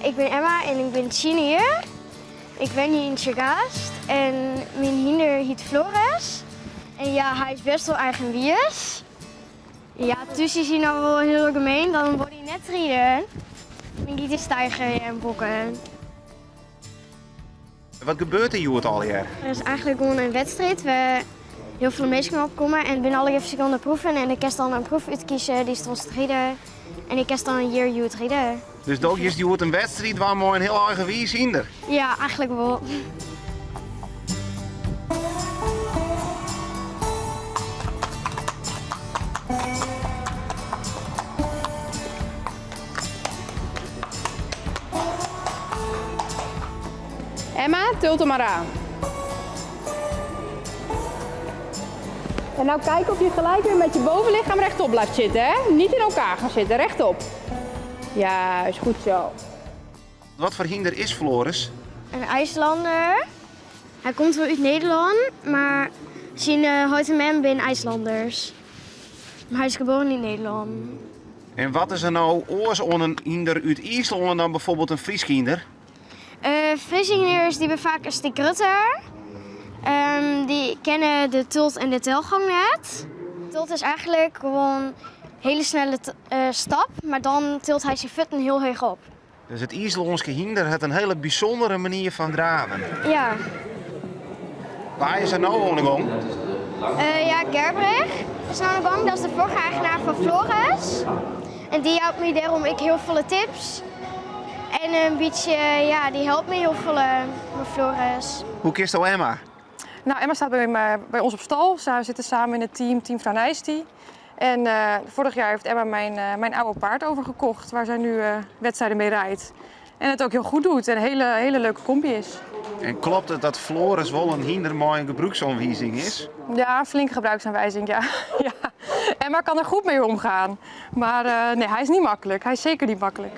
Ik bin Emma en ik bin tsien jier. Ik wenje yn Tsjerkgaast en myn hynder hyt Floris. En ja, hy is best wol eigenwiis. Ja, thús is hy noch wol hiel gemeen, dan wol hy net ride. Dan giet hy steigerjen en bokken. Wat gebeurt der hjoed allegear? Der is eigentlik gewoan in wedstriid wêr't hiel folle minsken op komme en der binne allegear ferskillende proeven en do kinst dan in proef útkieze dy'tst wolst ride en dy kinst dan hjir hjoed ride. Dus do giest hjoed in wedstriid dwaan mei in hiel eigenwiis hynder? Ja, eigentlik wol. Emma, tilt him mar oan. En nou kijken of je gelijk weer met je bovenlichaam rechtop blijft zitten, hè? Niet in elkaar gaan zitten, rechtop. Juist, goed zo. Wat foar hynder is Floris? In IJslander. Hy komt wol út Nederlân, mar syn heit en mem binne IJslanders. Mar hy is geboren yn Nederlân. En wat is der no oars oan in hynder út Iislân dan bijvoorbeeld in Frysk hynder? Fryske hynders dy binne faak in stik grutter. Dy kenne de tult en de telgong net. Tult is eigentlik gewoan hiele snelle stap, mar dan tilt hy syn fuotten hiel heech op. Dus it Iislânske hynder hat in hiele bysûndere manier fan draven. Ja. Wa is der no oan de gong? Ja, Gerbrich is no oan de gong. Dat is de foarige eigenaar fan Floris. En dy jout my dêrom ek hiel folle tips. En in bytsje, ja, dy helpt my hiel folle mei Floris. Hoe kensto Emma? Nou, Emma staat bij ons op stal. We zitten samen in het team, Team Franijsti. En vorig jaar heeft Emma mijn oude paard overgekocht, waar zij nu wedstrijden mee rijdt. En het ook heel goed doet en een hele, hele leuke combi is. En klopt it dat Floris wol in hynder mei in gebrûksoanwizing is? Ja, een flinke gebruiksaanwijzing, ja. Ja. Emma kan er goed mee omgaan. Maar nee, hij is niet makkelijk. Hij is zeker niet makkelijk.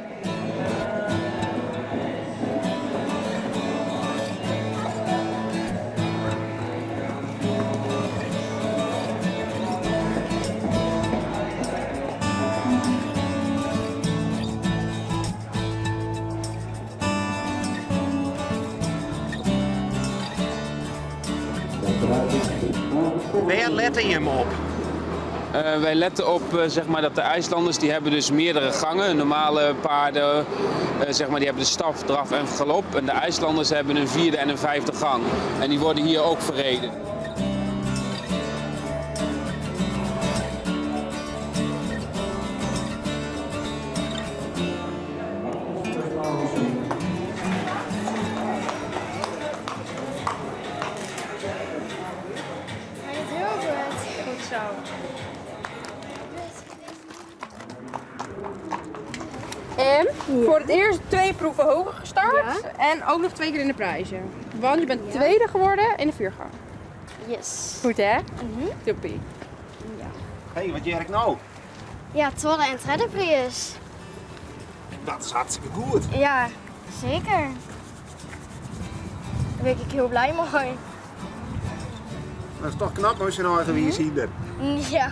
Wêr lette jim op? Wy lette op zeg maar, dat de IJslanders die hebben dus meerdere gangen. Normale paarden zeg maar, die hebben de stap, draf en galop. En de IJslanders hebben een vierde en een vijfde gang. En die worden hier ook verreden. Heel goed. Goed zo. En voor het eerst twee proeven hoger gestart. En ook nog twee keer in de prijzen. Want je bent tweede geworden in de viergang. Yes. Goed hè? Toppie. Hé, wat hear ik no? Ja, twadde en tredde priis. Dat is hartstikke goed. Ja, zeker. Dêr bin ik hiel bliid mei. Dat is toch knap as je in eigen wiis hynder. Ja.